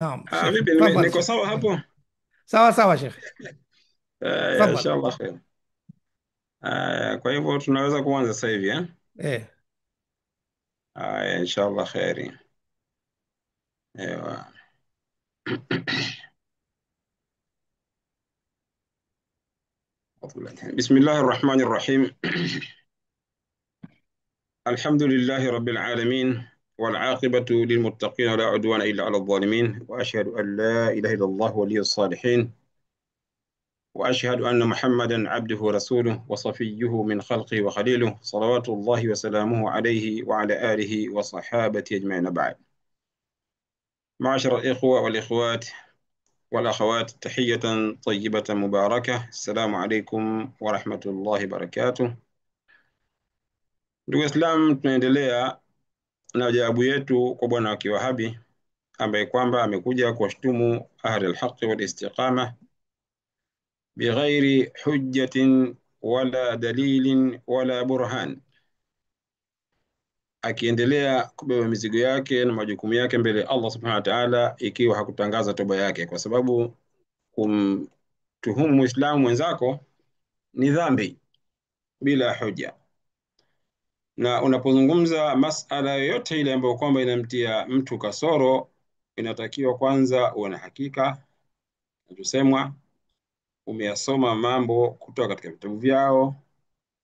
Naam, Ah, Sheikh. vipi Tafadhali niko Sheikh. sawa hapo? Sawa sawa Sheikh. Tafadhali. Inshallah khair. Kwa hivyo tunaweza kuanza sasa hivi eh? Eh. Haya, inshallah khairi. Ewa. Bismillahir Rahmanir Rahim. Alhamdulillahi Rabbil Alamin wal aqibatu lil muttaqin la udwana illa ala adh-dhalimin wa ashhadu an la ilaha illa Allah waliyyus salihin wa ashhadu anna Muhammadan abduhu wa rasuluhu wa safiyyuhu min khalqihi wa khaliluhu salawatullahi wa salamuhu alayhi wa ala alihi wa sahabatihi ajma'in ba'd. Ma'ashara al-ikhwa wal ikhwat wal akhawat, tahiyatan tayyibatan mubarakah. Assalamu alaykum wa rahmatullahi wa barakatuh. Ndugu Islam, tunaendelea na jawabu yetu kwa bwana wa Kiwahabi ambaye kwamba amekuja kuwashtumu ahli al-haqi wal istiqama bighairi hujjatin wala dalilin wala burhan, akiendelea kubeba mizigo yake na majukumu yake mbele ya Allah subhanahu wa ta'ala, ikiwa hakutangaza toba yake, kwa sababu kumtuhumu Muislamu mwenzako ni dhambi bila hoja. Na unapozungumza masala yoyote ile ambayo kwamba inamtia mtu kasoro, inatakiwa kwanza uwe na hakika nachosemwa, umeyasoma mambo kutoka katika vitabu vyao,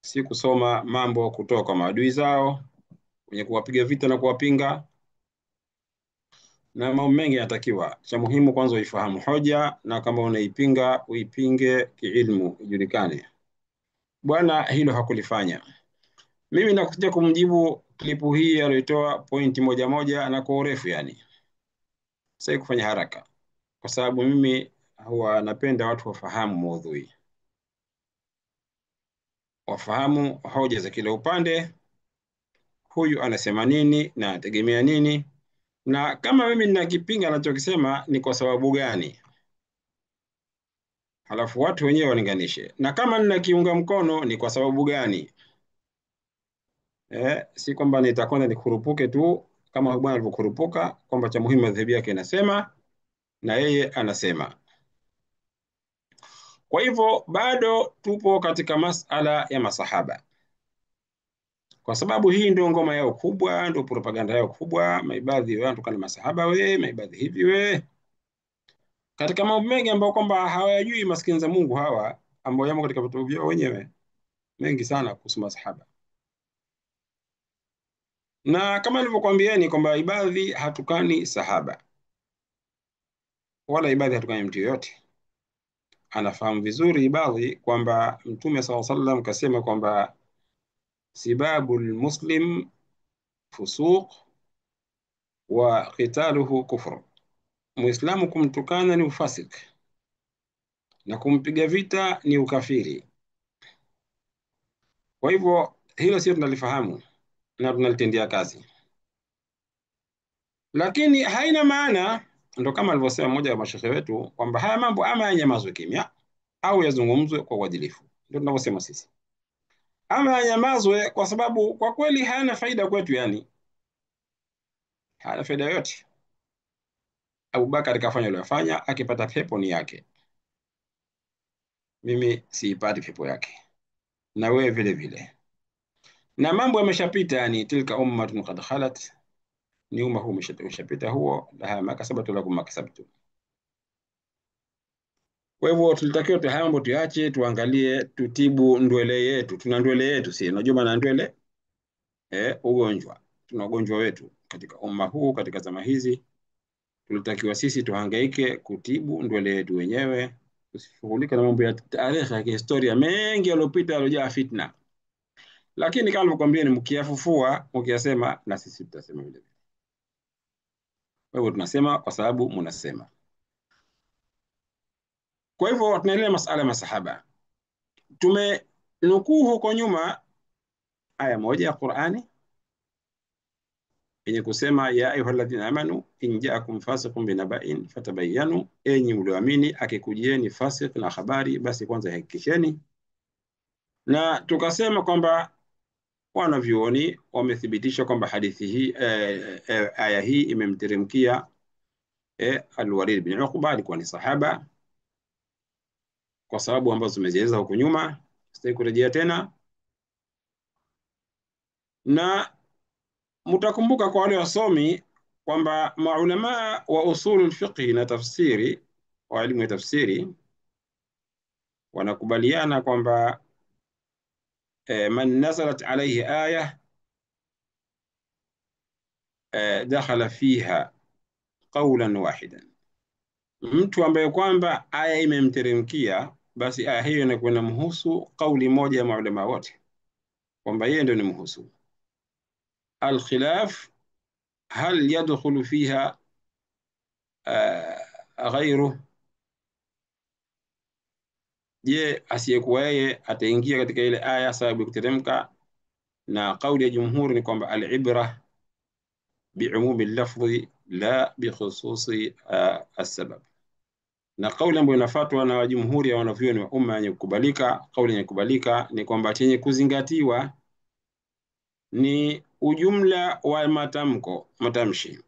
si kusoma mambo kutoka kwa maadui zao wenye kuwapiga vita na kuwapinga, na mambo mengi yanatakiwa. Cha muhimu kwanza uifahamu hoja, na kama unaipinga uipinge kiilmu, ijulikane. Bwana hilo hakulifanya. Mimi nakuja kumjibu klipu hii aliyotoa pointi moja moja na kwa urefu, yani sasa kufanya haraka, kwa sababu mimi huwa napenda watu wafahamu maudhui, wafahamu hoja za kila upande, huyu anasema nini na anategemea nini, na kama mimi ninakipinga anachokisema ni kwa sababu gani, halafu watu wenyewe walinganishe, na kama ninakiunga mkono ni kwa sababu gani. Si kwamba nitakwenda nikurupuke tu kama bwana alivyokurupuka kwamba cha muhimu madhehebu yake inasema na yeye anasema. Kwa hivyo bado tupo katika masala ya masahaba, kwa sababu hii ndio ngoma yao kubwa, ndio propaganda yao kubwa. Maibadhi wanatukana masahaba we, maibadhi hivi we, katika mambo mengi ambayo kwamba hawayajui maskini za Mungu hawa, ambao yamo katika vitabu vyao wenyewe mengi sana kuhusu masahaba. Na kama nilivyokuambieni kwamba ibadhi hatukani sahaba wala ibadhi hatukani mtu yoyote. Anafahamu vizuri ibadhi kwamba Mtume sallallahu alaihi wasallam kasema kwamba sibabul muslim fusuq wa qitaluhu kufr, Muislamu kumtukana ni ufasik na kumpiga vita ni ukafiri. Kwa hivyo hilo sio tunalifahamu na tunalitendea kazi, lakini haina maana, ndo kama alivyosema mmoja wa mashehe wetu kwamba haya mambo ama yanyamazwe kimya au yazungumzwe kwa uadilifu. Ndio tunavyosema sisi, ama yanyamazwe kwa sababu kwa kweli hayana faida kwetu, yani hayana faida yoyote. Abubakar kafanya aliyofanya, akipata pepo ni yake, mimi siipati pepo yake, na wewe vile vile. Na mambo yameshapita, yani tilka ummatun qad khalat, ni umma huu umeshapita huo, laha makasabatu lakum makasabtu. Kwa hivyo tulitakiwa tu haya mambo tuache, tuangalie, tutibu ndwele yetu. Tuna ndwele yetu, si unajua maana ndwele? Ugonjwa. Tuna ugonjwa wetu katika umma huu, katika zama hizi tulitakiwa sisi tuhangaike kutibu ndwele yetu wenyewe, tusishughulike na mambo ya tarehe ya kihistoria mengi yaliyopita yaliyojaa fitna. Lakini kama nilivyokuambia, ni mkiyafufua mkiyasema, na sisi tutasema vile vile. Kwa hivyo tunasema kwa sababu mnasema. Kwa hivyo tunaendelea masala ya masahaba. Tumenukuu huko nyuma aya moja ya Qur'ani yenye kusema ya ayyuhalladhina amanu in ja'akum fasiqun binaba'in fatabayyanu, enyi mlioamini, akikujieni fasik na habari basi kwanza hakikisheni. Na tukasema kwamba wanavyuoni wamethibitisha kwamba hadithi hii aya hii imemteremkia Al-Walid bin Uqba alikuwa ni sahaba kwa sababu ambazo tumezieleza huko nyuma, sitaki kurejea tena. Na mtakumbuka kwa wale wasomi kwamba maulamaa wa usulul fiqhi na tafsiri wa elimu ya tafsiri wanakubaliana kwamba man nazalat alayhi aya dakhala fiha qawlan wahidan, mtu ambaye kwamba aya imemteremkia basi aya hiyo inakuwa inamhusu kauli moja ya maulama wote kwamba yeye ndio nimhusu. Alkhilaf hal yadkhulu fiha ghairu, je, asiyekuwa yeye ataingia katika ile aya sababu ya kuteremka? Na kauli ya jumhuri ni kwamba alibra biumumi lafdhi la bikhususi assabab, na kauli ambayo inafuatwa na jumhuri ya wanavyuoni wa umma yenye kukubalika, kauli yenye kukubalika ni kwamba chenye kuzingatiwa ni ujumla wa matamko, matamshi,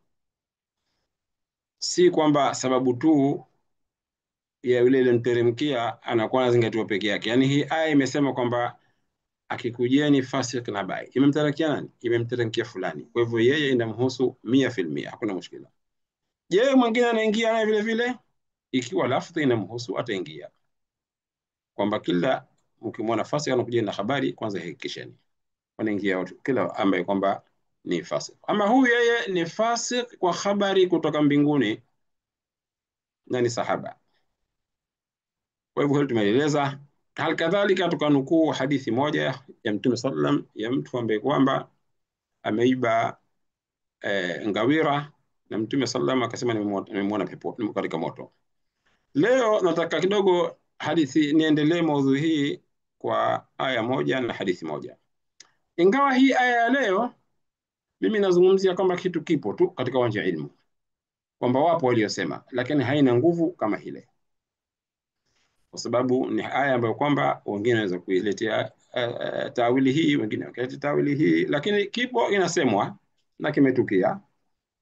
si kwamba sababu tu ya yule iliyomteremkia anakuwa anazingatiwa peke yake. Yaani hii aya imesema kwamba akikujieni fasik na bai, imemteremkia nani? Imemteremkia fulani, kwa hivyo yeye inamhusu 100%, hakuna mushkila. Je, mwingine anaingia naye vile vile? Ikiwa lafdhi inamhusu ataingia, kwamba kila mkimwona fasik anakuja na habari, kwanza hakikisheni wanaingia watu kila ambaye kwamba ni fasik. Ama huyu yeye ni fasik kwa habari kutoka mbinguni na ni sahaba. Kwa hivyo hilo tumeeleza. Hal kadhalika tukanukuu hadithi moja ya Mtume sallam ya mtu ambaye kwamba ameiba ngawira na Mtume sallam akasema nimemwona pepo katika moto. Leo nataka kidogo hadithi niendelee maudhui hii kwa aya moja na hadithi moja. Ingawa hii aya ya leo mimi nazungumzia kwamba kitu kipo tu katika uwanja wa ilmu, kwamba wapo waliosema, lakini haina nguvu kama ile, kwa sababu ni aya ambayo kwamba wengine wanaweza kuiletea tawili hii, wengine wakaleta tawili hii, lakini kipo inasemwa na kimetukia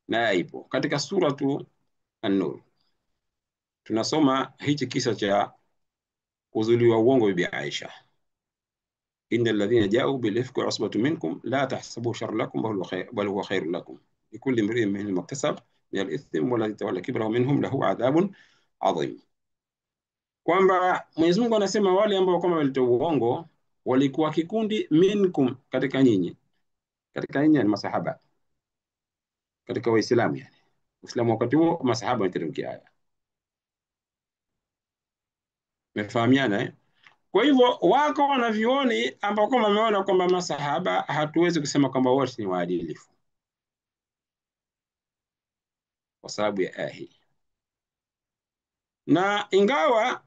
na ipo katika suratu An-Nur. Tunasoma hichi kisa cha kuzuliwa uongo Bibi Aisha, inna alladhina jau bil ifki usbatun minkum la tahsabuhu sharran lakum bal huwa khairun lakum likulli imri'in minhum maktasab min al-ithm walladhi tawalla kibrahu minhum lahu adhabun adhim, kwamba Mwenyezi Mungu anasema wale ambao kwamba walitoa uongo walikuwa kikundi minkum, katika nyinyi, katika nyinyi ni masahaba, katika Waislamu, yani Uislamu wakati huo masahaba wameteremkia aya, mefahamiana eh? Kwa hivyo wako wanavyuoni ambao kwamba wameona kwamba masahaba hatuwezi kusema kwamba wote ni waadilifu kwa sababu ya aya hii, na ingawa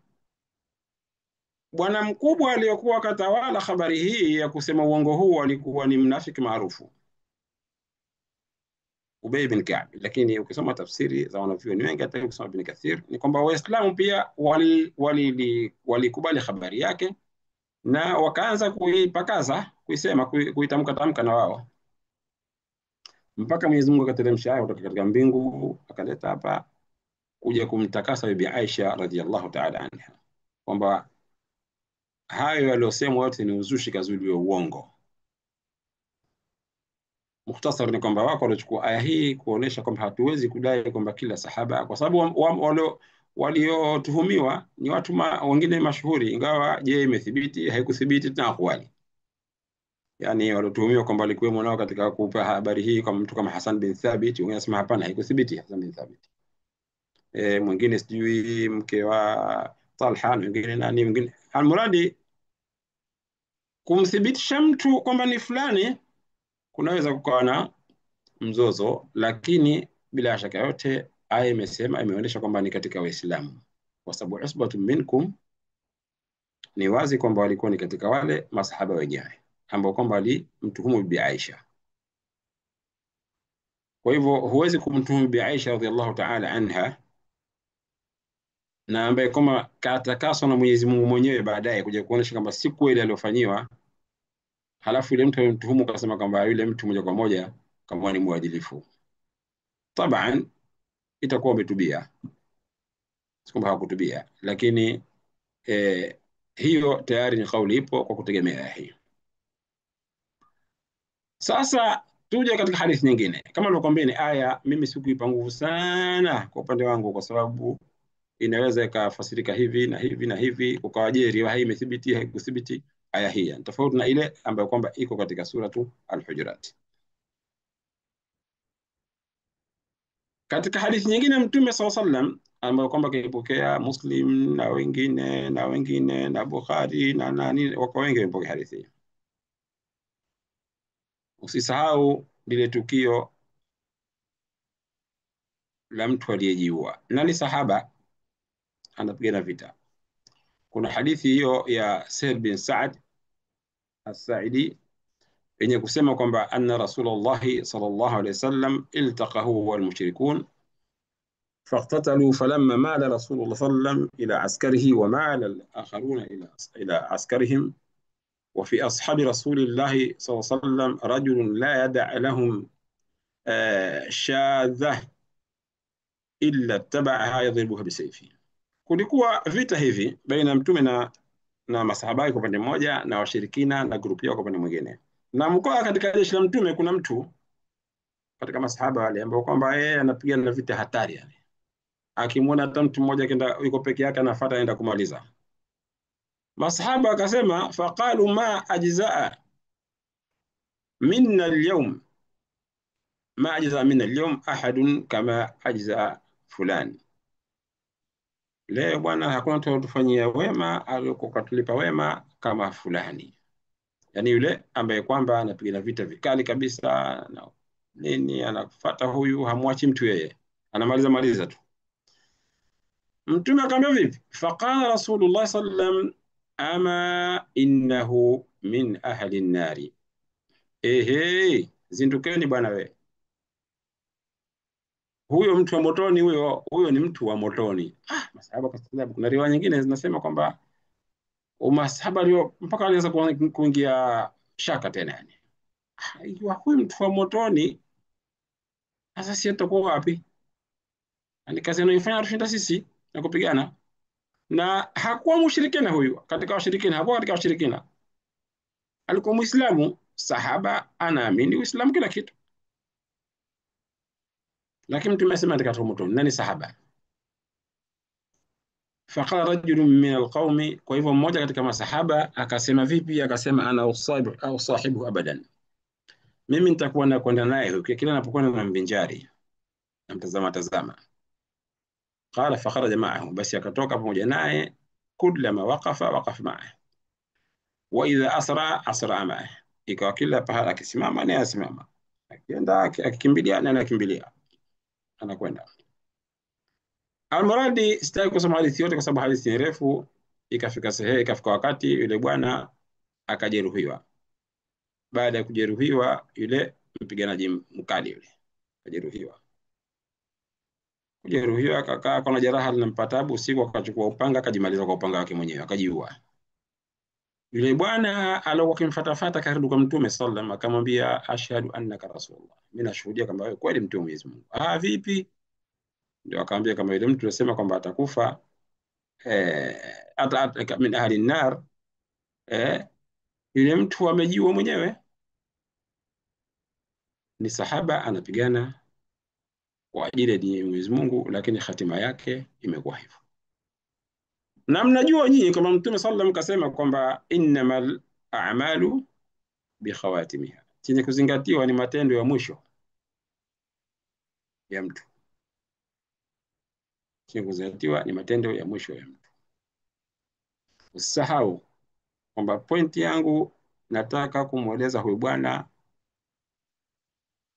bwana mkubwa aliyokuwa katawala habari hii ya kusema uongo huu alikuwa ni mnafiki maarufu Ubay bin Ka'b, lakini ukisoma tafsiri za wanavyuoni wengi, hata ukisoma Ibn Kathir, ni kwamba Waislamu pia walikubali habari yake na wakaanza kuipakaza, kuisema, kuitamka tamka na wao, mpaka Mwenyezi Mungu akateremsha aya kutoka katika mbingu akaleta hapa kuja kumtakasa Bibi Aisha radhiallahu ta'ala anha, kwamba hayo yaliyosemwa yote ni uzushi, kazuliwa uongo. Mukhtasar ni kwamba wako waliochukua aya hii kuonesha kwamba hatuwezi kudai kwamba kila sahaba, kwa sababu waliotuhumiwa ni watu wengine mashuhuri, ingawa je, imethibiti haikuthibiti, tuna akwali. Yani waliotuhumiwa kwamba walikuwemo nao katika kupa habari hii, kwa mtu kama Hassan bin Thabit, wengine wanasema hapana, haikuthibiti Hassan bin Thabit. Mwingine sijui mke wa Talha, mwingine nani, mwingine almuradi kumthibitisha mtu kwamba ni fulani kunaweza kukawa na mzozo, lakini bila shaka yote aya imesema, imeonyesha kwamba ni katika Waislamu, kwa sababu usbatun minkum ni wazi kwamba walikuwa ni katika wale masahaba wenyewe ambao kwamba walimtuhumu Bibi Aisha. Kwa hivyo huwezi kumtuhumu Bibi Aisha radhiallahu ta'ala anha, na ambaye kwamba katakaswa na Mwenyezi Mungu mwenyewe baadaye kuja kuonyesha kwamba si kweli aliyofanyiwa, halafu yule mtu aliyemtuhumu akasema kwamba yule mtu moja kwa moja kama ni mwadilifu. Taban Itakuwa umetubia, si kwamba hawakutubia, lakini hiyo tayari ni kauli ipo kwa kutegemea aya hii. Sasa tuje katika hadithi nyingine. Kama nilivyokuambia ni aya, mimi sikuipa nguvu sana kwa upande wangu, kwa sababu inaweza ikafasirika hivi na hivi na hivi, ukawa je, riwaya hii imethibiti haikuthibiti? Aya hii ni tofauti na ile ambayo kwamba iko katika suratu Al-Hujurat. Katika hadithi nyingine Mtume SAW sallam ambayo kwamba kaipokea Muslim na wengine na wengine na Bukhari na nani, wako wengi wamepokea hadithi hii. Usisahau lile tukio la mtu aliyejiua, na ni sahaba anapigana vita. Kuna hadithi hiyo ya Sahl bin Saad As-Saidi yenye kusema kwamba anna Rasulullahi sallallahu alayhi wasallam iltaqa huwa wal mushrikun faqtatalu falamma mala Rasulullah sallallahu alayhi wasallam ila askarihi wa mala al-akharuna ila askarihim wa fi ashabi rasulillahi sallallahu alayhi wasallam rajulun la yada' lahum shadha illa tabaaha yadribuha bisayfi. Kulikuwa vita hivi baina ya mtume na masahaba kwa upande mmoja na washirikina na grupu yao kwa upande mwingine. Na mkoa katika jeshi la mtume kuna mtu katika masahaba wale ambao kwamba yeye anapigana vita hatari, yani akimwona hata mtu mmoja kenda yuko peke yake anafuata aenda kumaliza. Masahaba akasema faqalu ma ajzaa minna al-yawm ma ajzaa minna al-yawm ahadun kama ajzaa fulani. Leo bwana hakuna mtu aliyotufanyia wema aliyokatulipa wema kama fulani. Yani yule ambaye kwamba anapigana vita vikali kabisa na nini, anafuata huyu, hamwachi mtu yeye, anamaliza maliza tu. Mtume akamwambia vipi? Faqala Rasulullah sallam ama innahu min ahli nari. Ehe, zindukeni bwana we, huyo mtu wa motoni, huyo ni mtu wa motoni. Masahaba kwa kuna riwaya nyingine zinasema kwamba masahaba leo mpaka alianza kuingia shaka tena, yani ikiwa huyu mtu wa motoni sasa sisi tutakuwa wapi? Yani kazi anayoifanya tushinda sisi na kupigana. Na hakuwa mushirikina huyu, katika washirikina hakuwa katika washirikina, alikuwa Muislamu, sahaba anaamini Uislamu kila kitu, lakini mtume asema katika motoni. Nani sahaba? Faqala rajulun min alqaumi, kwa hivyo mmoja katika masahaba akasema vipi? Akasema ana usahibu au sahibu abadan, mimi nitakuwa nakwenda naye huyu kila napokwenda na mvinjari namtazama tazama. Qala fakharaja ma'ahu, basi akatoka pamoja naye. Kullama waqafa waqafa ma'ahu wa idha asra asra ma'ahu, ikawa kila pahala akisimama naye asimama, akienda akikimbilia naye anakimbilia, anakwenda. Almuradi, sitaki kusoma hadithi yote kwa sababu hadithi ni refu. Ikafika sehemu, ikafika wakati yule bwana akajeruhiwa. Baada ya kujeruhiwa, yule mpiganaji mkali yule akajeruhiwa, kujeruhiwa, akakaa kuna jeraha linampa taabu. Usiku akachukua upanga akajimaliza kwa upanga wake mwenyewe, akajiua. Yule bwana alikuwa akimfuatafuata karibu kwa Mtume sallam, akamwambia ashhadu annaka rasulullah, mimi nashuhudia kwamba wewe kweli mtume wa Mwenyezi Mungu. Vipi? Ndio akaambia kama yule mtu alisema kwamba atakufa min ahli nar, yule mtu amejiua mwenyewe. Ni sahaba anapigana kwa ajili ya dini ya Mwenyezi Mungu, lakini hatima yake imekuwa hivyo. Na mnajua nyinyi kama Mtume sallam kasema kwamba innamal a'malu bi khawatimiha, chenye kuzingatiwa ni matendo ya mwisho ya mtu. Chenye kuzingatiwa ni matendo ya mwisho ya mtu. Usisahau kwamba pointi yangu nataka kumweleza huyu bwana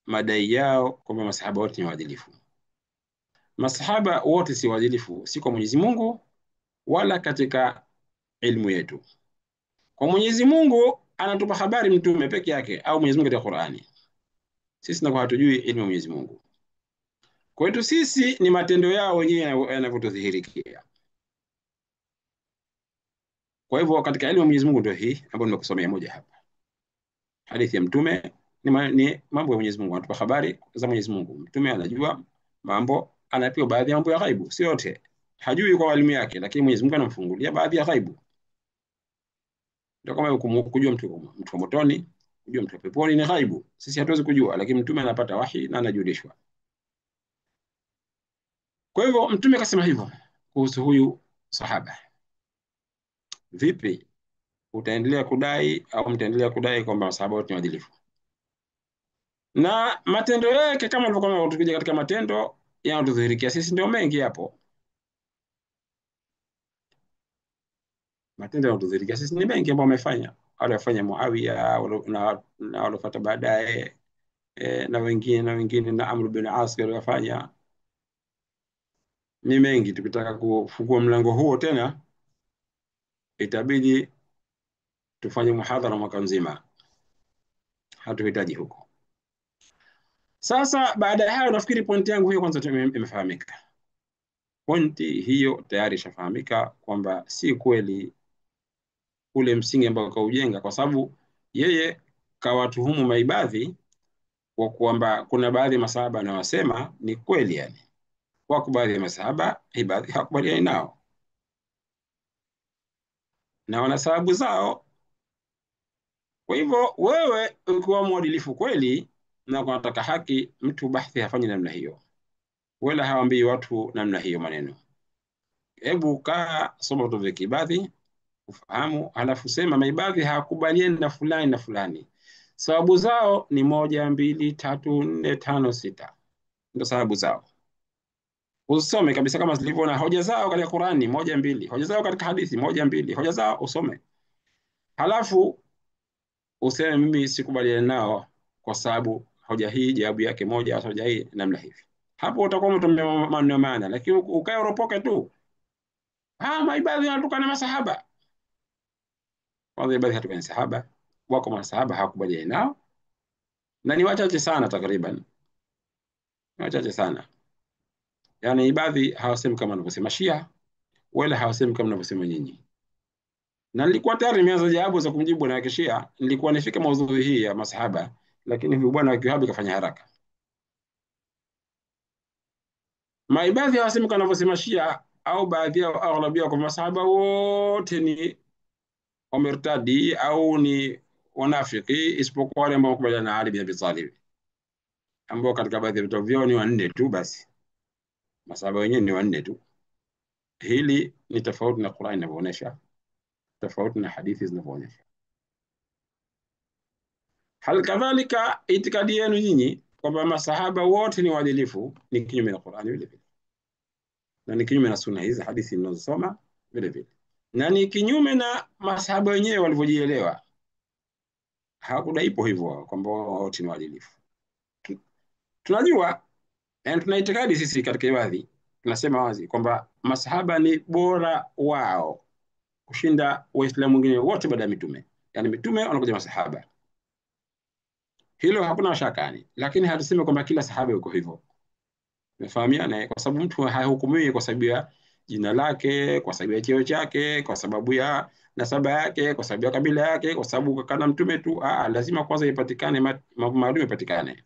madai yao kwamba masahaba wote ni waadilifu. Masahaba wote si waadilifu, si kwa Mwenyezi Mungu wala katika ilmu yetu. Kwa Mwenyezi Mungu anatupa habari mtume peke yake au Mwenyezi Mungu katika Qur'ani. Sisi tunakuwa hatujui ilmu ya Mwenyezi Mungu. Kwa hiyo sisi ni matendo yao wenyewe yanavyotudhihirikia. Kwa hivyo katika elimu ya Mwenyezi Mungu ndio hii ambayo nimekusomea moja hapa. Hadithi ya mtume ni mambo ya Mwenyezi Mungu, anatupa habari za Mwenyezi Mungu. Mtume anajua mambo anapewa baadhi ya mambo ya ghaibu, sio yote, hajui kwa elimu yake, lakini Mwenyezi Mungu anamfungulia baadhi ya ghaibu. Ndio kama kujua mtu wa motoni, kujua mtu wa peponi ni ghaibu, sisi hatuwezi kujua, lakini mtume anapata wahi na anajulishwa. Kwa hivyo mtume akasema hivyo kuhusu huyu sahaba. Vipi utaendelea kudai au mtaendelea kudai kwamba masahaba wote ni waadilifu? Na matendo yake kama alivyokuwa tukija katika matendo yanatudhihirikia sisi ndio mengi hapo. Matendo yanatudhihirikia sisi ni mengi ambayo wamefanya, aliyofanya Muawiya na waliofuata baadaye na wengine na wengine na Amr bin As aliyofanya ni mengi. Tukitaka kufungua mlango huo tena itabidi tufanye muhadhara mwaka mzima, hatuhitaji huko. Sasa baada ya hayo, nafikiri pointi yangu hiyo kwanza imefahamika. Pointi hiyo tayari ishafahamika kwamba si kweli ule msingi ambao kaujenga, kwa sababu yeye kawatuhumu maibadhi kwa kwamba kuna baadhi ya masahaba anawasema ni kweli, yani wako baadhi ya masahaba ibadhi hawakubaliani nao na wana sababu zao. Kwa hivyo wewe ukiwa mwadilifu kweli na unataka haki, mtu bahthi hafanyi namna hiyo, wala hawaambii watu namna hiyo maneno. Hebu kaa soma vitu vya kiibadhi ufahamu, halafu sema maibadhi hawakubaliani na fulani na fulani, sababu zao ni 1, 2, 3, 4, 5, 6, ndio sababu zao. Usome kabisa kama zilivyo na hoja zao katika Qur'ani 1, 2, hoja zao katika hadithi 1, 2, hoja zao usome, halafu useme mimi sikubaliani nao kwa sababu hoja hii jawabu yake moja, hoja hii namna hivi. Hapo utakuwa umetumia maneno maana, lakini ukae uropoke tu, maibadhi wanatukana masahaba. Kwanza ibadhi hatukani sahaba, wako masahaba hawakubaliani nao na ni wachache sana, takriban ni wachache sana. Yani ibadhi hawasemi kama wanavyosema Shia wala hawasemi kama wanavyosema nyinyi. Na nilikuwa tayari nimeanza jawabu za kumjibu bwana Kishia, nilikuwa nifike maudhui hii ya masahaba, lakini huyu bwana wa Kiwahabi kafanya haraka. Maibadhi hawasemi kama wanavyosema Shia au baadhi yao aghlabu yao, kwa masahaba wote ni wamertadi au ni wanafiki, isipokuwa wale ambao wakubaliana na Ali bin Abi Talib, ambao katika baadhi ya vitabu vyao ni wanne tu basi. Masahaba wenyewe ni wanne tu. Hili ni tofauti na Qur'an inavyoonyesha, tofauti na hadithi zinavyoonyesha. Hal kadhalika itikadi yenu nyinyi kwamba masahaba wote ni waadilifu ni kinyume na Qur'an vile vile, na ni kinyume na sunna hizi hadithi mnazosoma vile vile, na ni kinyume na masahaba wenyewe walivyojielewa. Hakudaipo hivyo kwamba wote ni waadilifu. Tunajua, yani tuna itikadi sisi katika ibadhi, tunasema wazi kwamba masahaba ni bora wao kushinda Waislamu wengine wote baada ya mitume. Yani mitume wanakuja masahaba, hilo hakuna shaka yani, lakini hatusemi kwamba kila sahaba yuko hivyo. Umefahamiana? Kwa sababu mtu hahukumiwi kwa sababu ya jina lake, kwa sababu ya cheo chake, kwa sababu ya nasaba yake, kwa sababu ya kabila yake, kwa sababu kana mtume tu. Lazima kwanza ipatikane mambo maalum ipatikane.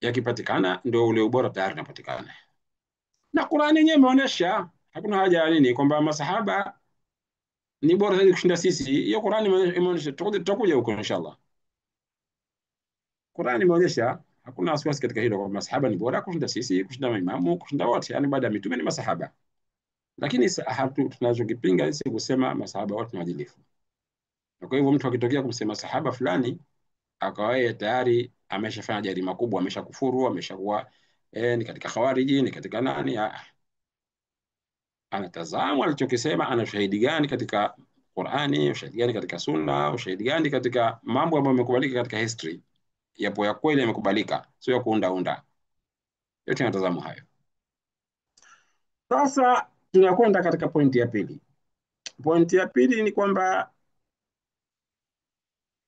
Yakipatikana ndio ule ubora tayari unapatikana. Na Qur'ani yenyewe imeonyesha, hakuna haja ya nini kwamba masahaba ni bora zaidi kushinda sisi. Hiyo Qur'ani imeonyesha, tutakuja huko inshallah. Qur'ani imeonyesha hakuna wasiwasi katika hilo kwamba masahaba ni bora kushinda sisi, kushinda maimamu, kushinda wote, yani baada ya mitume ni masahaba. Lakini tunachokipinga sisi kusema masahaba wote ni waadilifu. Na kwa hivyo mtu akitokea kumsema sahaba fulani akawa yeye tayari ameshafanya jarima kubwa, ameshakufuru, ameshakuwa ni katika khawariji, ni katika nani, anatazama alichokisema, ana ushahidi gani katika Qur'ani, ushahidi gani katika Sunna, ushahidi gani katika mambo ambayo yamekubalika katika history, yapo ya kweli yamekubalika, sio ya kuunda unda. Yote anatazama hayo. Sasa tunakwenda katika pointi ya pili. Pointi ya pili ni kwamba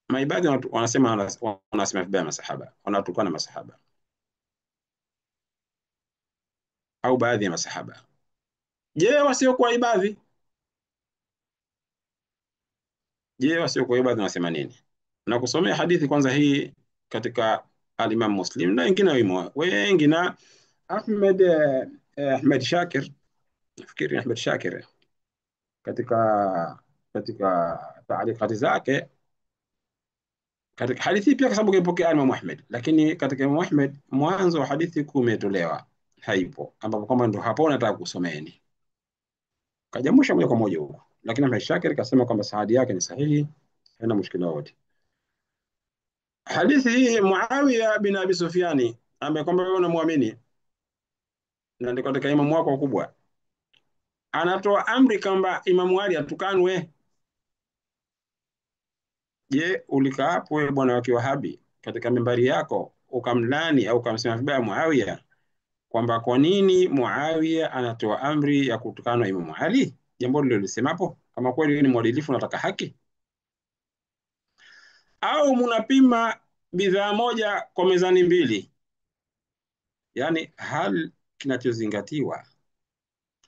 maibadhi wanasema vibaya masahaba, wanatukana masahaba au baadhi ya masahaba. Je, wasiokuwa ibadhi? Je, wasiokuwa ibadhi wanasema nini? Na kusomea hadithi kwanza hii katika al-Imam Muslim na wengine wengi na Ahmed Ahmed Shakir, nafikiri Ahmed Shakir katika katika taalikati zake katika hadithi pia, kwa sababu kaipokea Imam Ahmed, lakini katika Imam Ahmed mwanzo wa hadithi kumetolewa haipo, ambapo kwamba ndo hapo nataka kusomeni kajamusha moja kwa moja huko, lakini Ahmed Shakir kasema kwamba sanadi yake ni sahihi, haina mushkila wote. Hadithi hii Muawiya bin Abi Sufyani ambaye kwamba wewe unamwamini na ndio katika imamu wako kubwa, anatoa amri kwamba Imamu Ali atukanwe. Je, ulikaa hapo wewe bwana wa Kiwahabi katika mimbari yako ukamlani au ukamsema vibaya Muawiya kwamba kwa nini Muawiya anatoa amri ya kutukanwa Imamu Ali? Jambo lilolisema hapo, kama kweli wewe ni mwadilifu unataka haki, au munapima bidhaa moja kwa mezani mbili? Yaani, hal kinachozingatiwa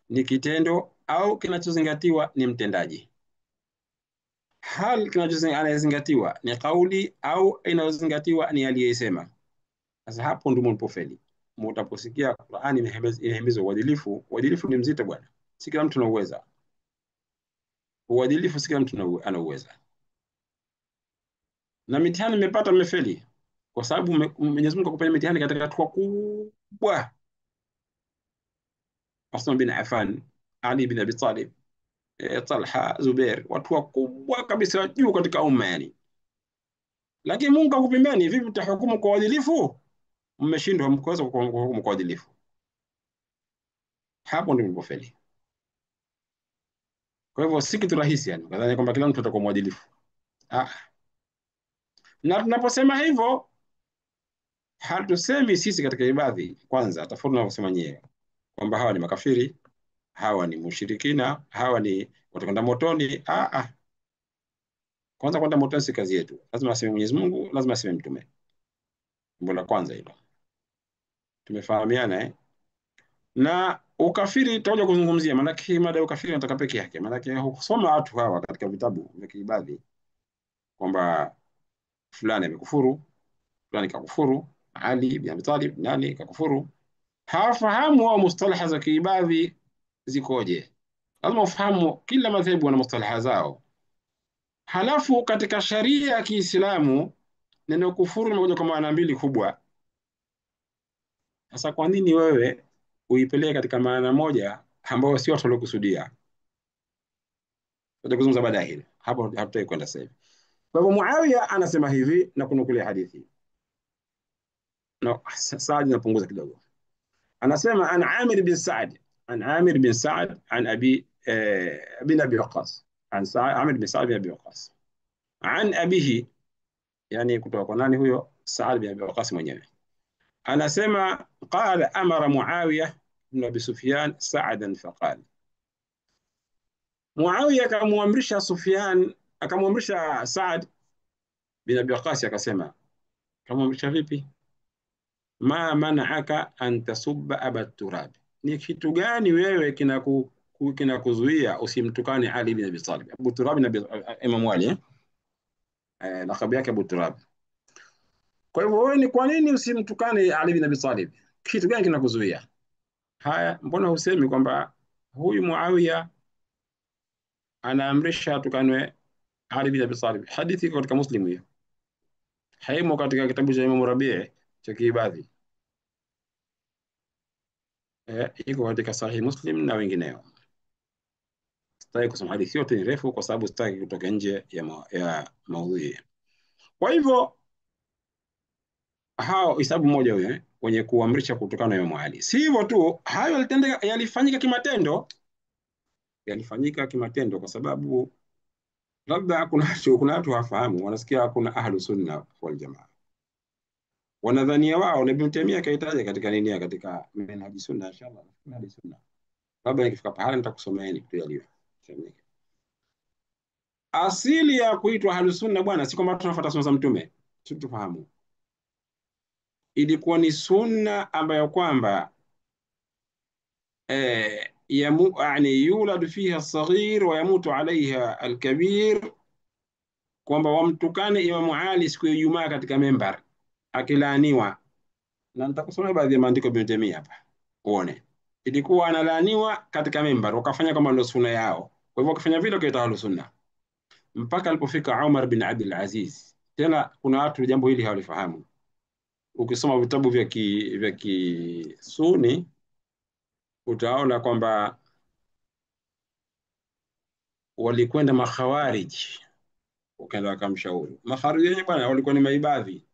ni kitendo au kinachozingatiwa ni mtendaji? Hal anayezingatiwa ni kauli au inayozingatiwa ni aliyesema? Sasa hapo ndimo mlipofeli. Mutaposikia Qur'ani inahimiza uadilifu. Uadilifu ni mzito bwana, si kila mtu anauweza. Uadilifu si kila mtu anauweza, na mitihani mmepata, mmefeli, kwa sababu Mwenyezi Mungu akupeni mitihani katika hatua kubwa. Uthman bin Affan, Ali bin Abi Talib, Talha, Zubair, watu wakubwa kabisa wa juu katika umma yani. Lakini Mungu akupimeni vipi, mtahukumu kwa uadilifu? Mmeshindwa, mkaweza kuhukumu kwa uadilifu. Hapo ndipo mlipofeli. Kwa hivyo si kitu rahisi yani, kadhani kwamba kila mtu atakuwa mwadilifu. Ah. Na tunaposema hivyo hatusemi sisi katika ibadhi kwanza, tofauti tunavyosema nyewe kwamba hawa ni makafiri, hawa ni mushirikina, hawa ni watakwenda motoni. Ah, ah. Kwanza kwenda motoni si kazi yetu, lazima aseme Mwenyezi Mungu, lazima aseme Mtume. Jambo la kwanza hilo, tumefahamiana eh? Na ukafiri tutakuja kuzungumzia, maana hii mada ya ukafiri nataka peke yake, maana hukusoma watu hawa katika vitabu vya kiibadhi kwamba fulani amekufuru, fulani kakufuru, Ali bin Abi Talib nani kakufuru. Hawafahamu wao mustalaha za kiibadhi zikoje. Lazima ufahamu kila madhehebu wana mustalaha zao. Halafu katika sharia ya Kiislamu neno kufuru limekuja kwa maana mbili kubwa. Sasa kwa nini wewe uipeleke katika maana moja ambayo sio watu waliokusudia? Tutakuzungumza baadaye hili. Hapo hatutaki kwenda sasa hivi. Kwa hivyo Muawiya anasema hivi na kunukulia hadithi. No, Saad napunguza kidogo. Anasema an Amir bin Saad, an Amir bin Saad an Abi bin Abi Waqqas. An Amir bin Saad bin Abi Waqqas. An abihi, yani kutoka kwa nani huyo? Saad bin Abi Waqqas mwenyewe. Anasema qala amara Muawiya ibn Abi Sufyan Sa'dan faqala. Muawiya akamuamrisha Sufyan, akamwamrisha Saad bin Abi Waqqas akasema, kamwamrisha vipi? Ma mana'aka an tasubba aba turab, ni kitu gani wewe kinakuzuia usimtukane Ali bin Abi Talib? Abu Turab na Imam Ali lakabu yake Abu Turab. Kwa hivyo wewe ni kwa nini usimtukane Ali bin Abi Talib? Kitu gani kinakuzuia? Haya, mbona husemi kwamba huyu Muawiya anaamrisha tukanwe Ali bin Abi Talib? Hadithi iko katika Muslim hiyo, haimo katika kitabu cha Imam Rabii cha Kiibadhi. Iko katika Sahih Muslim na wengineo. Sitaki kusoma hadithi yote, ni refu kwa sababu sitaki kutoka nje ya maudhui. Kwa hivyo hao hisabu moja huyo wenye kuamrisha kutokana na Imam Ali. Si hivyo tu, hayo yalifanyika kimatendo, yalifanyika kimatendo kwa sababu labda kuna watu hawafahamu, wanasikia kuna Ahlu Sunna wal Jamaa, wanadhania wao, na Ibn Taymiyyah kaitaja katika nini, katika Minhaj Sunna, inshallah Minhaj Sunna, labda nikifika pahala nitakusomeeni kitu yaliyo. Asili ya kuitwa Ahlu Sunna bwana, si kwamba tunafuata sunna za Mtume, tufahamu ilikuwa ni sunna ambayo kwamba yani yuladu fiha saghir wa yamutu alaiha alkabir, kwamba wamtukane Imamu Ali siku ya Ijumaa katika membar akilaaniwa, na nitakusomea baadhi ya maandiko ya Ibn Taymiyyah hapa. Uone, ilikuwa analaaniwa katika mimbar, wakafanya kama ndio sunna yao. Kwa hivyo wakifanya vile wakaita ahlu sunna, mpaka alipofika Umar bin Abdul Aziz. Tena kuna watu jambo hili hawalifahamu. Ukisoma vitabu vya Kisuni utaona kwamba walikwenda makhawariji, wakaenda wakamshauri makhawariji wenyewe bwana, walikuwa ni maibadhi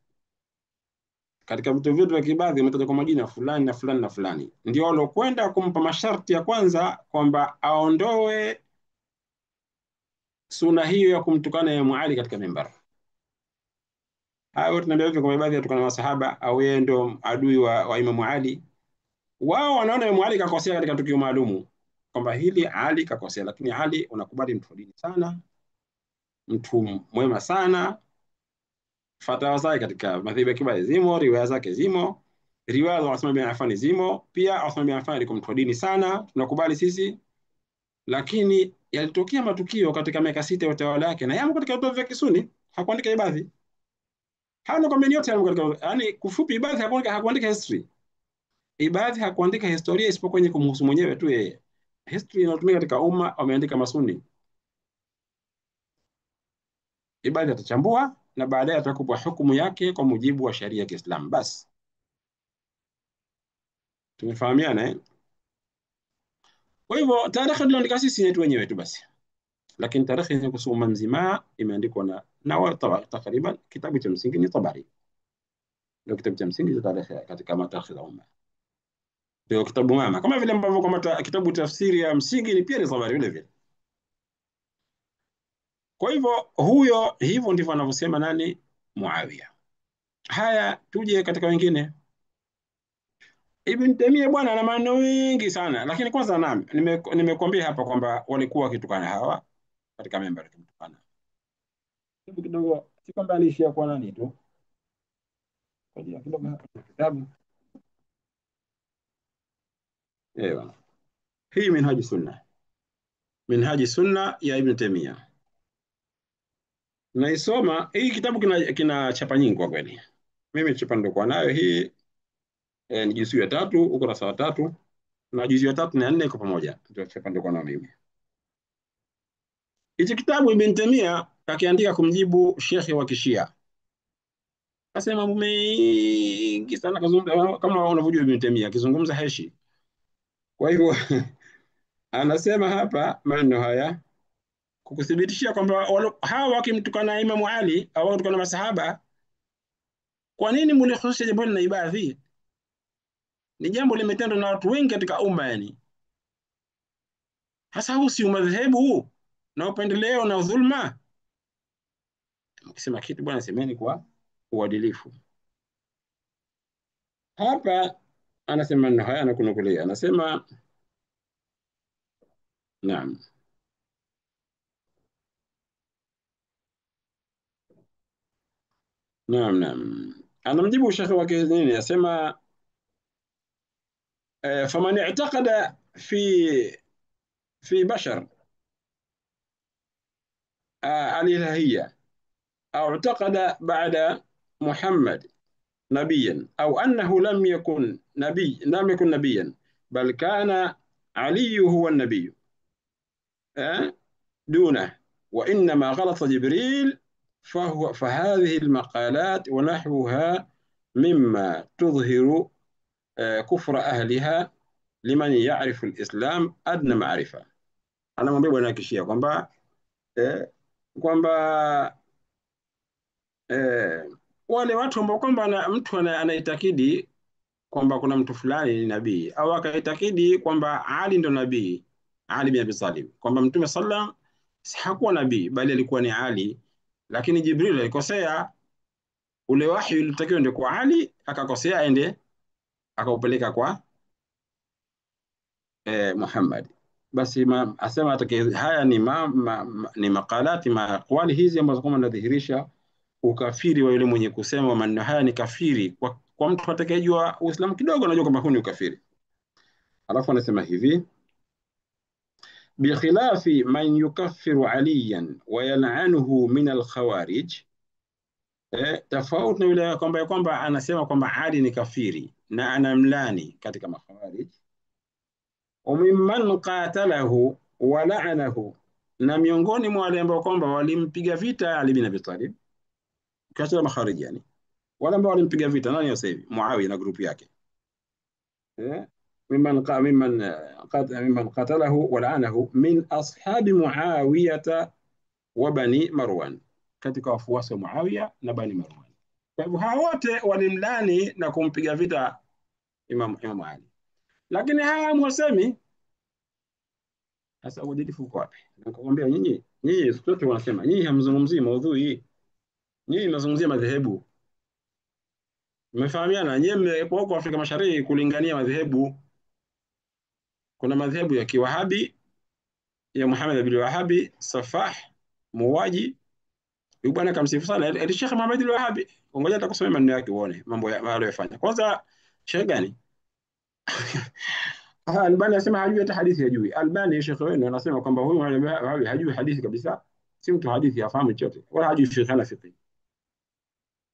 katika vitu vyetu vya kibadhi, umetaja kwa majina fulani na fulani na fulani, ndio waliokwenda kumpa masharti ya kwanza kwamba aondoe suna hiyo ya kumtukana Imamu Ali katika mimbar. Hayo tunaambia vipi kwa baadhi ya tukana masahaba au yeye ndio adui wa Imamu Ali? Wao wanaona Imamu Ali kakosea katika tukio maalumu, kwamba hili Ali kakosea, lakini Ali unakubali mtu dini sana, mtu mwema sana, fatawa zake katika madhehebu ya kibali zimo, riwaya zake zimo, riwaya za Uthman bin Affan zimo pia. Uthman bin Affan alikuwa mtu wa dini sana, tunakubali sisi, lakini yalitokea matukio katika miaka 6 ya utawala wake, na yamo katika vitabu vya Kisuni, hakuandika Ibadhi. Hayo nakwambia yote yamo katika, yani kufupi, Ibadhi hakuandika history. Ibadhi hakuandika historia isipokuwa yenye kumhusu mwenyewe tu yeye. History inayotumika katika umma wameandika Masuni. Ibadhi atachambua na baadaye atakupa hukumu yake kwa mujibu wa sharia ya Kiislamu. Basi tumefahamiana eh? Kwa hivyo tarehe tuliandika sisi yetu wenyewe tu basi, lakini tarehe yenye kuhusu umma mzima imeandikwa na takriban kitabu cha msingi ni Tabari, ndio kitabu cha msingi cha tarehe katika matarehe za umma, ndio kitabu mama, kama vile ambavyo kama kitabu tafsiri ya msingi ni pia ni Tabari vile vile. Kwa hivyo huyo, hivyo ndivyo anavyosema nani? Muawiya. Haya, tuje katika wengine. Ibn Taymiyyah bwana ana maneno mengi sana, lakini kwanza nami nimekuambia hapa kwamba walikuwa wakitukana hawa katika member wakimtukana. Hebu kidogo, si kwamba aliishia kwa nani tu. Kwa hiyo kidogo hapa kitabu. Ewa. Hii Minhaji Sunna. Minhaji Sunna ya Ibn Taymiyyah. Naisoma hii kitabu kina chapa nyingi kwa kweli. Mimi chapa ndio kwa nayo hii. Ni juzuu ya 3, ukurasa wa 3 na juzuu ya 3 na 4 iko pamoja. Ndio chapa ndio kwa nayo mimi. Hichi kitabu Ibn Taymiyyah kakiandika kumjibu shekhi wa Kishia. Kasema mambo mengi sana, kazungumza kama unavyojua Ibn Taymiyyah akizungumza heshi. Kwa hivyo anasema hapa maneno haya kukuthibitishia kwamba hawa wakimtukana Imamu Ali au wakitukana masahaba, kwa nini mlihusisha jambo hili na ibadhi? Ni jambo limetendwa na watu wengi katika umma yani. Hasa huu si umadhehebu huu na upendeleo na dhulma? Mkisema kitu bwana, semeni kwa uadilifu. Hapa anasema maneno haya na kunukulia. Anasema naam. Naam, naam. Anamjibu shekhi wake nini? Anasema faman i'taqada fi bashar al-ilahiyya au i'taqada ba'da Muhammad nabiyan au annahu lam yakun nabiy, lam yakun nabiyan bal kana Ali huwa an-nabiy دونه وإنما غلط جبريل فهو فهذه المقالات ونحوها مما تظهر كفر أهلها لمن يعرف الإسلام أدنى معرفة. أنا mwambie bwana Kishia kwamba kwamba wale watu ambao kwamba mtu anaitakidi kwamba kuna mtu fulani ni nabii au akaitakidi kwamba Ali ndo nabii, Ali bin Abi Talib, kwamba Mtume sallam hakuwa nabii bali alikuwa ni Ali, lakini Jibril alikosea, ule wahi ulitakiwa ndio kwa Ali, akakosea aende akaupeleka kwa Muhammad. Basi asema haya ni ni makalati makwali hizi ambazo kama nadhihirisha ukafiri wa yule mwenye kusema maneno haya ni kafiri. Kwa mtu atakayejua Uislamu kidogo anajua kwamba huu ni ukafiri. Alafu anasema hivi: bikhilafi man yukaffiru aliyan wa yal'anuhu min al-khawarij, tofauti na yule kwamba anasema kwamba Ali ni kafiri na anamlani katika makhawarij. Mimman qatalahu wa la'anahu, na miongoni mwa wale ambao kwamba walimpiga vita Ali bin Abi Talib, ukiacha makhariji yani, wale ambao walimpiga vita nani sasa hivi? Muawiya na grupu yake. Mimman qatalahu wa la'anahu min ashabi Muawiyata wa bani Marwan, katika wafuasi wa Muawiya na bani Marwan. Kwa hivyo hao wote walimlani na kumpiga vita Imam Ali, lakini hawa mwasemi. Sasa uadilifu uko wapi? Nakwambia nyinyi siku zote wanasema nyinyi hamzungumzii maudhui, nyinyi mnazungumzia madhehebu. Mmefahamiana nyinyi mmekuwa huko Afrika Mashariki kulingania madhehebu. Kuna madhehebu ya Kiwahabi ya Muhammad bin Wahabi Safah muuaji. Huyu bwana kamsifu sana eti Sheikh Muhammad bin Wahabi. Ngoja nitakusomea maneno yake uone mambo aliyofanya. Kwanza Sheikh gani? Albani anasema hajui hata hadithi hajui. Albani Sheikh wenu anasema kwamba huyu Wahabi hajui hadithi kabisa. Si mtu hadithi hafahamu chochote. Wala hajui fiqh na fiqh.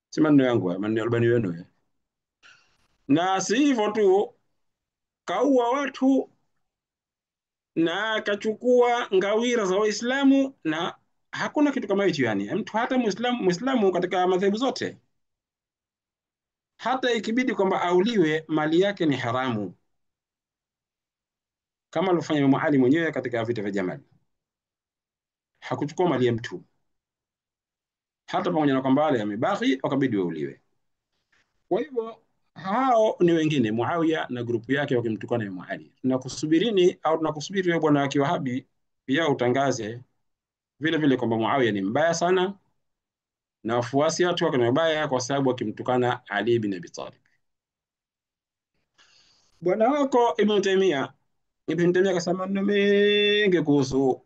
Si maneno yangu haya, maneno ya Albani wenu. Na si hivyo tu, kaua watu na akachukua ngawira za Waislamu, na hakuna kitu kama hicho yani. Mtu hata Muislamu katika madhehebu zote, hata ikibidi kwamba auliwe mali yake ni haramu, kama alifanya Imam Ali mwenyewe katika vita vya Jamal. Hakuchukua mali ya mtu, hata pamoja na kwamba wale yamebaki wakabidi wauliwe. Kwa hivyo hao ni wengine, Muawiya na grupu yake wakimtukana Imam Ali. Tunakusubirini au tunakusubiri wewe bwana wa Kiwahabi pia utangaze vile vile kwamba Muawiya ni mbaya sana na wafuasi watu wake ni wabaya kwa sababu wakimtukana Ali bin Abi Talib. Bwana wako Ibn Taymiyyah, Ibn Taymiyyah akasema maneno mengi kuhusu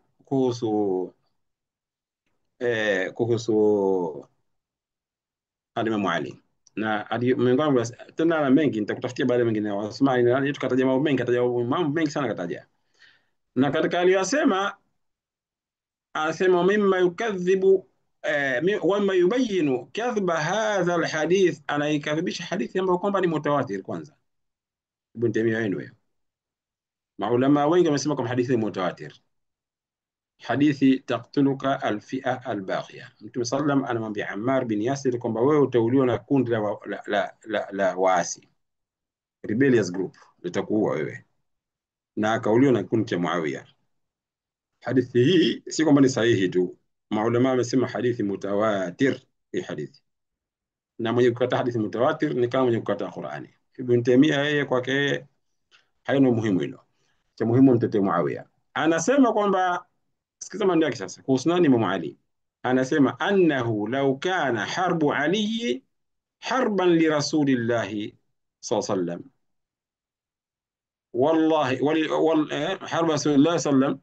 Imam Ali. Na miongoni tena na mengi nitakutafutia baada mengine. Wasema ni tukataja mambo mengi, kataja mambo mengi sana kataja. Na katika aliyosema anasema mimma yukadhibu wa mimma yubayinu kadhba hadha alhadith, anaikadhibisha hadithi ambayo kwamba ni mutawatir. Kwanza Ibn Taymiyyah wenu maulama wengi wamesema kwamba hadithi ni mutawatir. Hadithi taktuluka alfi'a albaghiya. Mtume sallam anamwambia Ammar bin Yasir kwamba wewe utauliwa na kundi la waasi, rebellious group litakuua wewe, na akauliwa na kundi cha Muawiya. Hadithi hii si kwamba ni sahihi tu, maulama wamesema hadithi mutawatir hii hadithi, na mwenye kukataa hadithi mutawatir ni kama mwenye kukataa Qur'ani. Ibn Taymiyyah yeye kwake haina muhimu hilo, cha muhimu mtetee Muawiya. Anasema kwamba sikiza maneno yake sasa kuhusu nani Imam Ali. Anasema annahu law kana harbu Ali harban li rasulillahi sallallahu alayhi wasallam, wallahi harba rasulillahi sallam,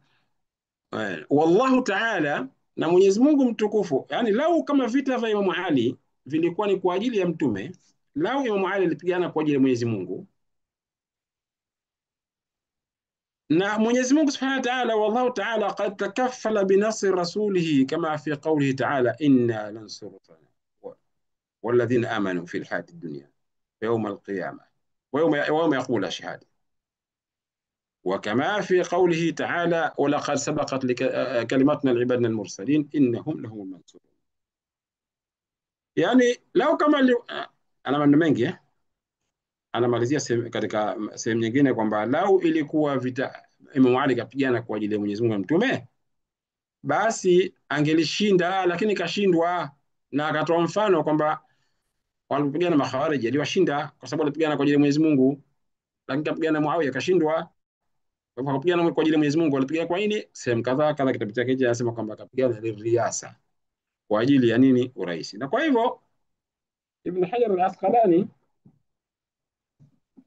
wallahu ta'ala, na Mwenyezi Mungu mtukufu. Yani lau kama vita vya Imam Ali vilikuwa ni kwa ajili ya mtume, lau Imam Ali alipigana kwa ajili ya Mwenyezi Mungu na Mwenyezi Mungu Subhanahu wa Ta'ala, wallahu ta'ala qad takaffala bi nasri rasulihi kama fi qawlihi ta'ala inna lansuru walladhina amanu fi alhayati ad-dunya yawm al-qiyamah wa yawma yaqulu shahada, wa kama fi qawlihi ta'ala wa laqad sabaqat kalimatuna li'ibadina al-mursalin innahum lahum al-mansurun. Yani lau kama ana maneno mengi anamalizia katika sehemu nyingine kwamba lau ilikuwa vita Imam Ali kapigana kwa ajili ya Mwenyezi Mungu na mtume, basi angelishinda, lakini kashindwa. Na akatoa mfano kwamba walipigana makhawarij aliwashinda kwa sababu walipigana kwa ajili ya Mwenyezi Mungu, lakini kapigana Muawiya kashindwa. Kwa hivyo hakupigana kwa ajili ya Mwenyezi Mungu, alipiga kwa nini? Sehemu kadhaa kadha kitabu chake hicho anasema kwamba akapigana riasa kwa ajili ya nini? Urais. Na kwa hivyo Ibn Hajar al-Asqalani,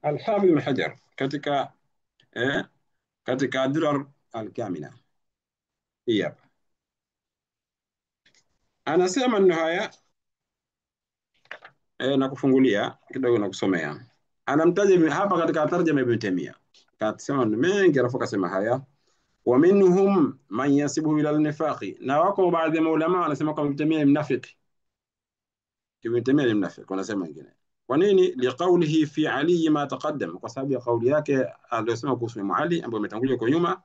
Al-Hafidh Ibn Hajar katika katika Durar al-Kamila hii hapa anasema maneno haya na kufungulia kidogo na kusomea. Anamtaja hapa katika tarjama Ibn Taymiyyah, akasema mengi, alafu akasema haya wa minhum man yasibuhu ila al-nifaqi, na wako baadhi ya maulama wanasema kwamba Ibn Taymiyyah ni mnafiki. Ibn Taymiyyah ni mnafiki, wanasema wengine. Kwa nini? Liqaulihi fi Ali ma taqaddam, kwa sababu ya kauli yake aliyosema kuhusu Imam Ali ambayo imetangulia kwa nyuma.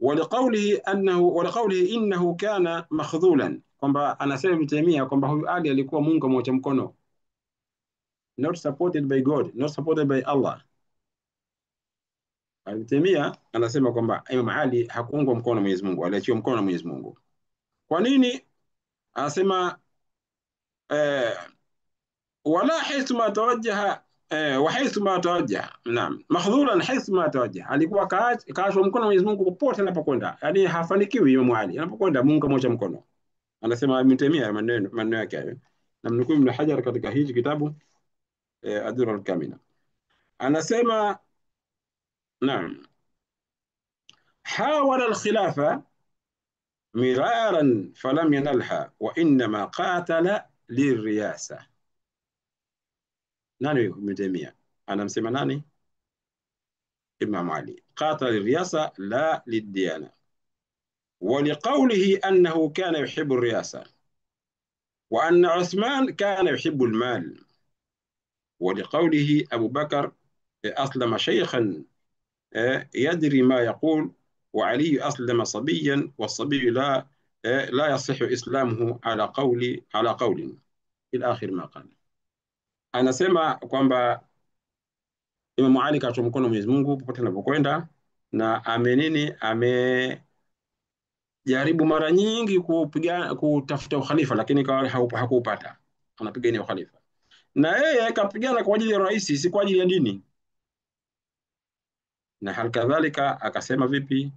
Waliqaulihi annahu, waliqaulihi innahu kana makhdhulan, kwamba anasema Ibn Taymiyyah kwamba huyu Ali alikuwa Mungu amwacha mkono, not supported by God, not supported by Allah. Ibn Taymiyyah anasema kwamba Imam Ali hakuungwa mkono na Mwenyezi Mungu, aliachiwa mkono na Mwenyezi Mungu. Kwa nini? Anasema wala haythu ma tawajjaha wa haythu ma tawajjaha, naam, makhdhulan haythu ma tawajjaha, alikuwa kaachwa mkono na Mwenyezi Mungu popote anapokwenda, yani hafanikiwi Imam Ali anapokwenda, Mungu kamwacha mkono. Anasema Ibn Taymiyyah maneno yake hayo, na mnukuu Ibn Hajar katika hichi kitabu Ad-Durr al-Kamina, anasema naam, hawala al-khilafa miraran falam yanalha wa innama qatala liriyasa. Nani huyo? Ibn Taymiyyah anamsema nani? Imam Ali qatala liriyasa la lidiyana, wa liqawlihi annahu kana yuhibbu ar-riyasa wa anna Uthman kana yuhibbu al-mal, wa liqawlihi Abu Bakr aslama shaykhan yadri ma yaqul wa Ali aslama sabiyan was-sabiy la yasihu islamuhu ala qawli ala qawlin ila akhir ma qala. Anasema kwamba Imam Ali kaachwa mkono Mwenyezi Mungu popote anapokwenda, na amenini amejaribu mara nyingi kupiga kutafuta ukhalifa, lakini hakuupata. Anapigania ukhalifa, na yeye akapigana kwa ajili ya rais, si kwa ajili ya dini. Na halikadhalika akasema vipi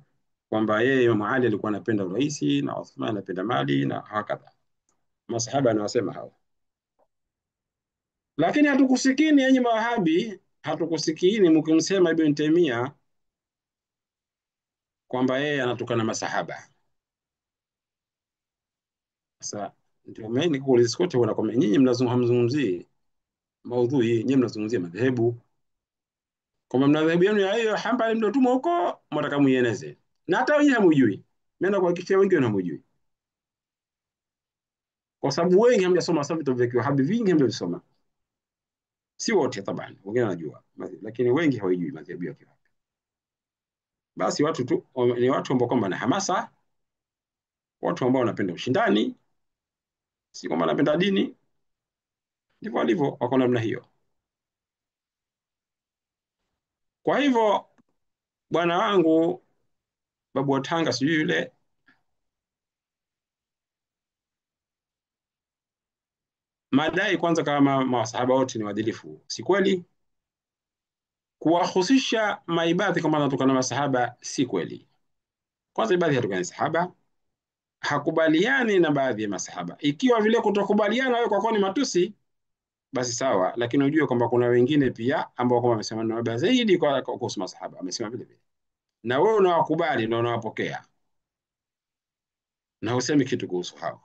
kwamba yeye Imam Ali alikuwa anapenda urais na Uthman anapenda mali na hakadha. Masahaba anawasema hao. Lakini hatukusikini yenye mawahabi, hatukusikini mkimsema Ibn Taymiyyah kwamba yeye anatukana masahaba. Sasa ndio maana nikuuliza kote, wanakwambia nyinyi mnazungumzia maudhui, nyinyi mnazungumzia madhehebu, kwamba mna madhehebu yenu ya hiyo Hanbali ndio tumo huko, mtaka muieneze, na hata wenyewe hamujui. Mimi nakuhakikishia wengi hamujui, kwa sababu wengi hamjasoma sasa vitabu vya Kiwahabi, vingi hamjasoma. Si wote tabani, wengine wanajua, lakini wengi hawajui madhehebu ya Kiwahabi. Basi watu tu ni watu ambao kwamba na hamasa, watu ambao wanapenda ushindani, si kwamba wanapenda dini. Ndivyo walivyo, wako namna hiyo. Kwa hivyo bwana wangu babu wa Tanga sijui yule madai kwanza kama masahaba wote ni waadilifu, si kweli. Kuwahusisha maibadhi kama wanatokana na masahaba si kweli. Kwanza ibadhi hatokana na sahaba, hakubaliani na baadhi ya masahaba. Ikiwa vile kutokubaliana wewe kwa kuwa ni matusi, basi sawa, lakini ujue kwamba kuna wengine pia ambao kama wamesema na mabaya zaidi kwa kuhusu masahaba, amesema vile vile, na wewe unawakubali na unawapokea na husemi kitu kuhusu hao.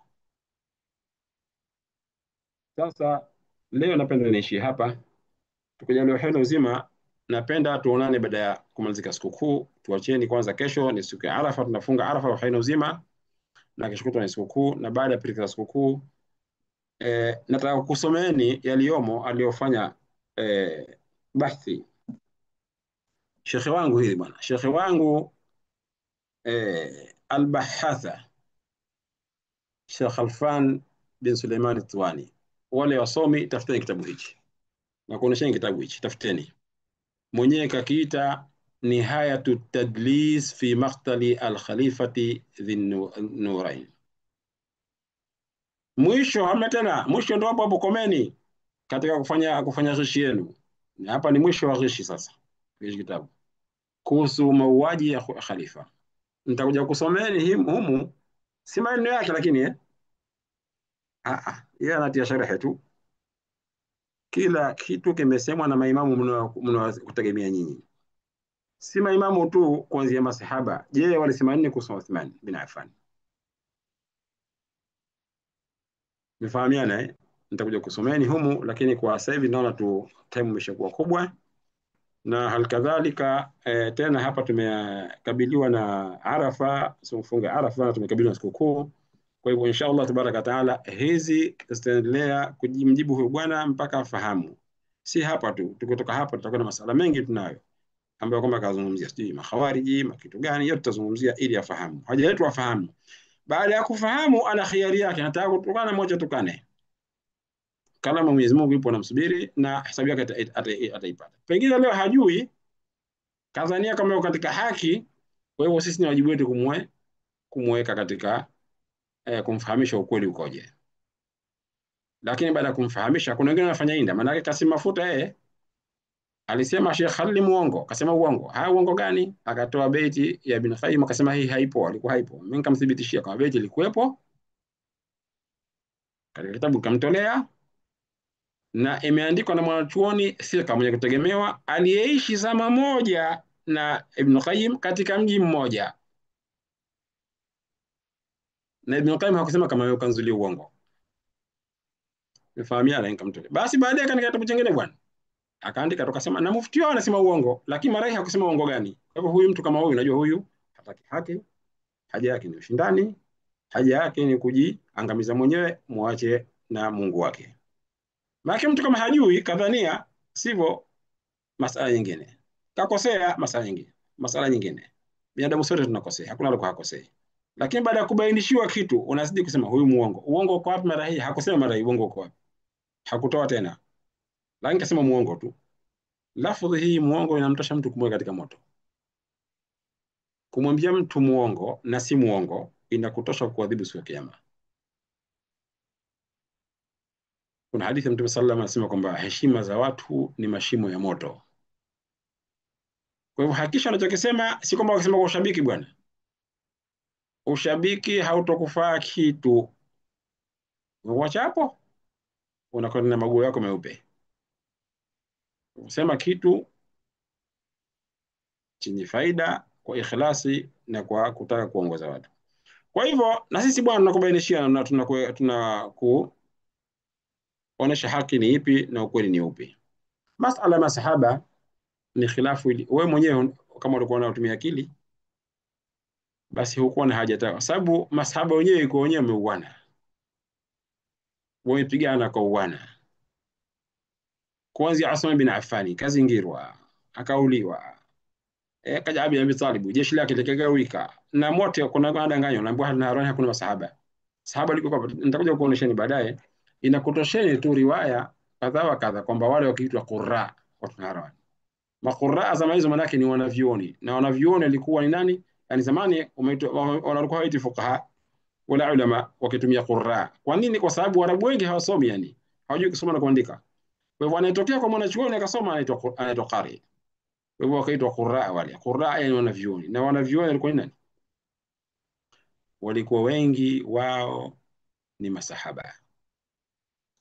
Sasa leo napenda niishie hapa, tukijaliwa heri uzima. Napenda tuonane baada ya kumalizika sikukuu. Tuacheni kwanza, kesho ni siku ya Arafa, tunafunga Arafa uhai na uzima, na kesho kutwa ni sikukuu, na baada ya pirika za sikukuu nataka kusomeeni yaliyomo aliyofanya bahthi shekhe wangu hili bwana, shekhe wangu albahatha Sheikh Khalfan bin Suleiman Tuwani. Wale wasomi, tafuteni kitabu hichi, na kuonesheni kitabu hichi, tafuteni mwenyewe kakiita Nihayatu Tadlis fi Maqtali Alkhalifati Dhin-Nurain. Mwisho hamna tena, mwisho ndio hapo hapo, komeni katika kufanya ghishi yenu. Hapa ni mwisho wa ghishi sasa, hichi kitabu kuhusu mauaji ya khalifa. Nitakuja kusomeni humu, si maneno yake, lakini yeye anatia sherehe tu. Kila kitu kimesemwa na maimamu mnaokutegemea nyinyi, si maimamu tu, kuanzia masahaba. Je, walisema nini kuhusu Uthman bin Affan? Mfahamiana eh? Nitakuja kusomeni humu, lakini kwa sasa hivi naona tu time imeshakuwa kubwa, na halikadhalika tena hapa tumekabiliwa na Arafa, mfunga Arafa, tumekabiliwa na sikukuu. Kwa hivyo insha Allah tabaraka taala, hizi zitaendelea kumjibu huyu bwana mpaka afahamu. Si hapa tu, tukitoka hapa tutakuwa na masala mengi tunayo ambayo kwamba kazungumzia sijui makhawariji makitu gani, yote tutazungumzia ili afahamu. Haja yetu afahamu. Baada ya kufahamu, ana khiari yake, anataka kutukana moja tukane. Kalamu Mwenyezi Mungu ipo namsubiri na hesabu yake ataipata. Pengine leo hajui, kadhania kama yuko katika haki. Kwa hivyo sisi ni wajibu wetu kumweka katika kumfahamisha ukweli ukoje. Lakini baada ya kumfahamisha, kuna wengine wanafanya inda, maana yake Kasim Mafuta yeye alisema Sheikh Khalil muongo, akasema uongo. Haya, uongo gani? Akatoa beti ya Ibn Qayyim akasema hii haipo, alikuwa haipo. Mimi nikamthibitishia kama beti ilikuwepo katika kitabu kamtolea, na imeandikwa na mwanachuoni thika mwenye kutegemewa aliyeishi zama moja na Ibn Qayyim katika mji mmoja, na Ibn Qayyim hakusema kama yeye kanzulia uongo. Mfahamiana, nikamtolea. Basi baadaye kaandika kitabu kingine bwana, akaandika tukasema na mufti wao anasema uongo, lakini mara hii hakusema uongo gani. Kwa hivyo huyu mtu kama huyu, unajua huyu hataki haki, haja yake ni ushindani, haja yake ni kujiangamiza mwenyewe, muache na Mungu wake. Maana mtu kama hajui kadhania sivyo, masala nyingine kakosea, masala nyingine, masala nyingine. Binadamu sote tunakosea, hakuna alikuwa hakosei. Lakini baada ya kubainishiwa kitu unazidi kusema huyu muongo. Uongo uko wapi mara hii? Hakusema mara hii uongo uko wapi? Hakutoa tena. Lakini kasema muongo tu. Lafudhi hii muongo inamtosha mtu kumweka katika moto. Kumwambia mtu muongo na si muongo inakutosha kuadhibu siku ya Kiyama. Kuna hadithi ya Mtume sallallahu alaihi wasallam anasema kwamba heshima za watu ni mashimo ya moto. Kwa hivyo hakikisha unachokisema si kwamba ukisema kwa ushabiki bwana. Ushabiki hautokufaa kitu. Uacha hapo unakwenda na maguo yako meupe. Usema kitu chenye faida kwa ikhlasi na kwa kutaka kuongoza watu. Kwa hivyo na sisi bwana tunakubainishia na tunakuonesha haki ni ipi na ukweli ni upi. Masala ya masahaba ni khilafu ili wewe mwenyewe kama ulikuwa unatumia akili basi hukuwa na haja tena, sababu masahaba wenyewe kwa wenyewe wameuana, wamepigana kwa uwana. Kuanzia Uthman bin Affan kazingirwa, akauliwa, kaja Ali bin Abi Talib jeshi lake likagawika, na mote kuna danganywa, naambiwa na Harani hakuna masahaba. Sahaba alikuwa, nitakuja kuonesheni baadaye, inakutosheni tu riwaya kadha wa kadha kwamba wale wakiitwa qurra watu Harani. Maqurra zama hizo manake ni wanavyuoni, na wanavyuoni walikuwa ni nani? Yani zamani walikuwa hawaiti fuqaha wala ulama, wakitumia qurra. Kwa nini? Kwa sababu Waarabu wengi hawasomi, yani hawajui kusoma na kuandika. Kwa hivyo anayetokea kwa mwanachuoni akasoma anaitwa qari. Kwa hivyo wakaitwa qurra wale. Qurra yani wanavyuoni. Na wanavyuoni walikuwa ni nani? Walikuwa wengi wao ni masahaba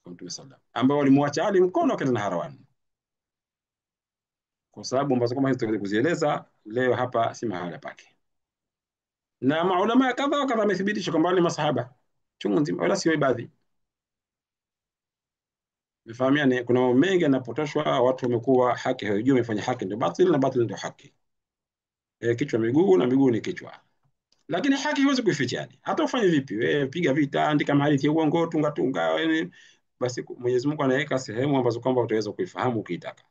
wa Mtume sallallahu alaihi wasallam, ambao walimwacha Ali mkono akaenda na Harawani, kwa sababu ambazo kama hizo tutakuja kuzieleza leo hapa si mahala pake. Na maulama kadha wa kadha wamethibitisha kwamba wale masahaba chungu nzima, wala sio baadhi. Mfahamiane, kuna mambo mengi yanapotoshwa, watu wamekuwa haki hawajui, wamefanya haki ndio batil na batil ndio haki. Kichwa miguu na miguu ni kichwa. Lakini haki huwezi kuificha yani. Hata ufanye vipi, wewe piga vita, andika mahali ya uongo, tunga tunga, wewe basi Mwenyezi Mungu anaweka sehemu ambazo kwamba utaweza kuifahamu ukiitaka.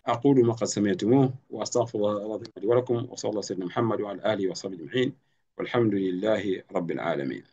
أقول ما قد سمعتموه وأستغفر الله العظيم لي ولكم، وصلى الله سيدنا محمد وعلى آله وصحبه أجمعين، والحمد لله رب العالمين.